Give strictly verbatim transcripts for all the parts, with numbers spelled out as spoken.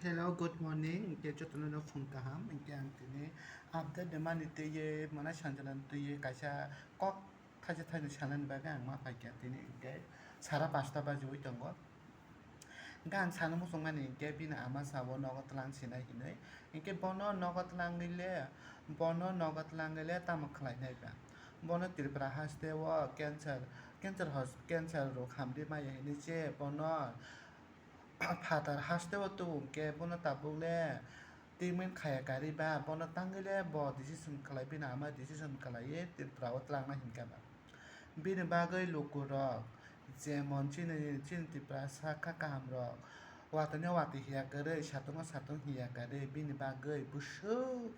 Hello, good morning. Hwnkhe jotono no phung kaham. Hwnkhe ang tini update rwmani twiwi, mwnai sanjana twiwi kaisa kok thaisa thaino sanani bagwi ang ma phaikha. Tini hwnkhe sara pasta bajiwi tongo. Hwnkhe ang sana muchungmani hwnkhe bini ama sao nogo twlang sinai hinwi. Hwnkhe bono nogo twlangwi le, bono nogo twlangwi le tamo khlainai ba? Bono Tripura haste o cancer, cancer hos-, cancer rok hamri maya hinwi se bono phatar haste o tubung khe bono tabuk le treatment khaya kari ba, bono tangwi le bo decision khlai, bini ama decision khlaiwi Tripura o twlangna hinkha ba. Bini bagwi lukurok jemon chini, chini Tiprasa kha kahamrok watwino watwi hiya kwrwi, satungo satung hiya kwrwi, bini bagwi bwswk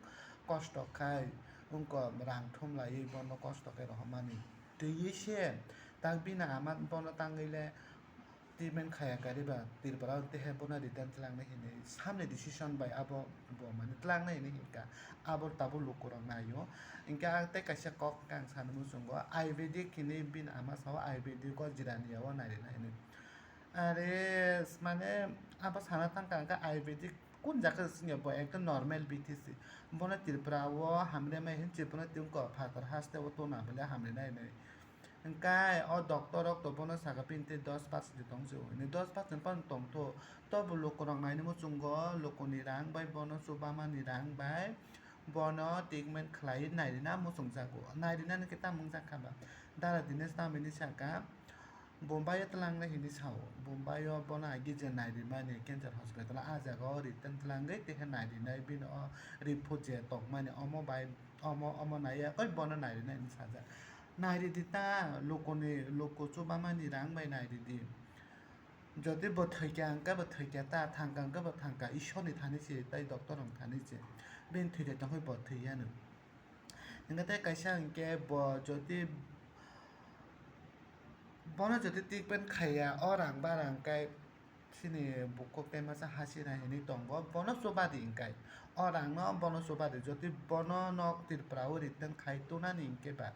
kosto khai wngkha, rang thum laiwi bono kosto khe rohormani. Twiwi se tak bini ama bono tangwi le treatment khaya kariba Tripura o tehe bono return twlangnai hinwi samni decision bai abo bo mane twlangnai hinwi hinkha, abo tabuk lukurok naio. Hinkhe ah tei kaisa kok khe ang sana muchungo, ayurvedic hinwi bini ama sao ayurvedic o jirania o nairina hinwi. Are mane abo sana thangkha hwnkhe ayurvedic kun jaga singya bo ekdom normal B T C, bono Tripura o hamre mai hinwi bono tungkha phatar haste o tongna bwle hamrinai hinwi. Hwnkhe o doctor rok to bono saka bini tei dos percent tong se hwnwi, dos percent phano tongtho. Tobo lukurok naini muchungo, lukuni rang bai bono chubamani rang bai bono treatment khlaiwi nairina muchungjago. Nairinani khe tamo wngjakha ba? Dara Dinesh tamini saka Bombay o twlangnai hinwi sao. Bombay o bono agi je nairimani cancer hospital, ah jaga o return twlangwi tei khe nairinai bini o report je tongmani omo bai omo, omo naiya khe bono nairinai hinwi sajak. Nairidi ta, lukuni, luku chubamani rang bai nairidi. Jodi bo thwikha hwnkhe bo thwikha ta, thangkha hwnkhe bo thangkha, Ishorni thani se tei doctor rokni thani se. Bini thwikha tongkhe bo thwiyano. Hwnkhe tei kaisa hwnkhe bo jodi, bono jodi treatment khaiya, o rang ba rang khe chini bukhuk tei masa hachina hinwi tongo, bono chubadi hwnkhe. O rangno bono chubadi, jodi bono nok Tripura o return khai tonani hwnkhe ba,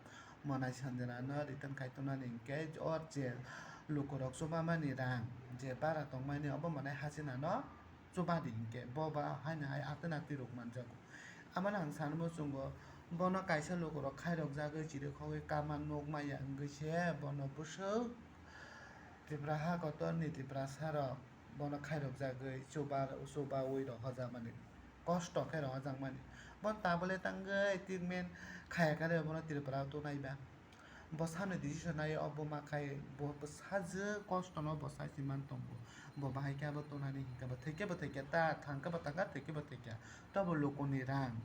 mwnai sanjana no return khai tonani hwnkhe o je lukurok chubamani rang je bara tongmani obo mwnai hachina no chubadi hwnkhe bo ba haino hai atwna twi rok manjago. Amano ang sana muchungo, bono kaisa lukurok khairokjagwi chirikhogwi kama nukmaya wngwi se bono bwswk Tripura ha kotorni Tiprasarok bono khairokjagwi chuba, chubawi rohorjakmani, kosto khe rohorjakmani. Bono tabole tangwi treatment khaya khe bono Tripura o tonai ba. Bo samni decision nai o buma khai bo, bo sajwk kosto no bo sai se man tongo. Bo bahai khe abo tonani hinkhe bo thwikhe bo thwikhe ta, thangkhe bo thangkha, thwikhe bo thwikha. Tobo lukuni rang,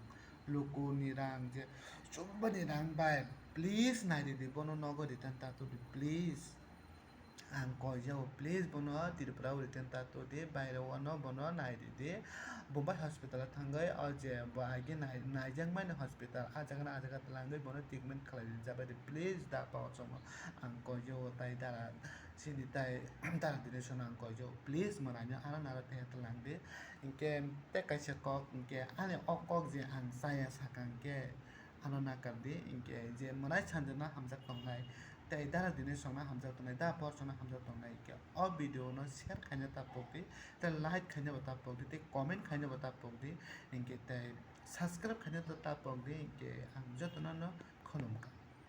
lukuni rang je chubani rang bai please nairidi, bono nogo return ta tubudi please. Ang koijago, please bono Tripura o return ta tubudi, baire o no bono nairidi. Bombay hospital o thangwi o je bo agi nai-, naijakmani hospital, ah jaga no ah jaga twlangwi bono treatment khlai rijak bai di, please da pa ochomno ang koijago, tai dara chini tai dara Dinesh no ang koijago, please mwnaino ano naro tei twlang di. Hinkhe tei kaisa kok hinkhe ani o kok je ang chaya saka hinkhe ano nakar di, hinkhe je mwnai sanjana hamjak tongnai, tei dara Dinesh rokno hamjak tongnai, da borsokno hamjak tongnai, hinkhe o video no share khaina ta pokdi, tei like khaina bo ta pokdi, tei comment khaina bo ta pokdi, hinkhe tei subscribe khaina ta pokdi, hinkhe ang jotono no khulumkha.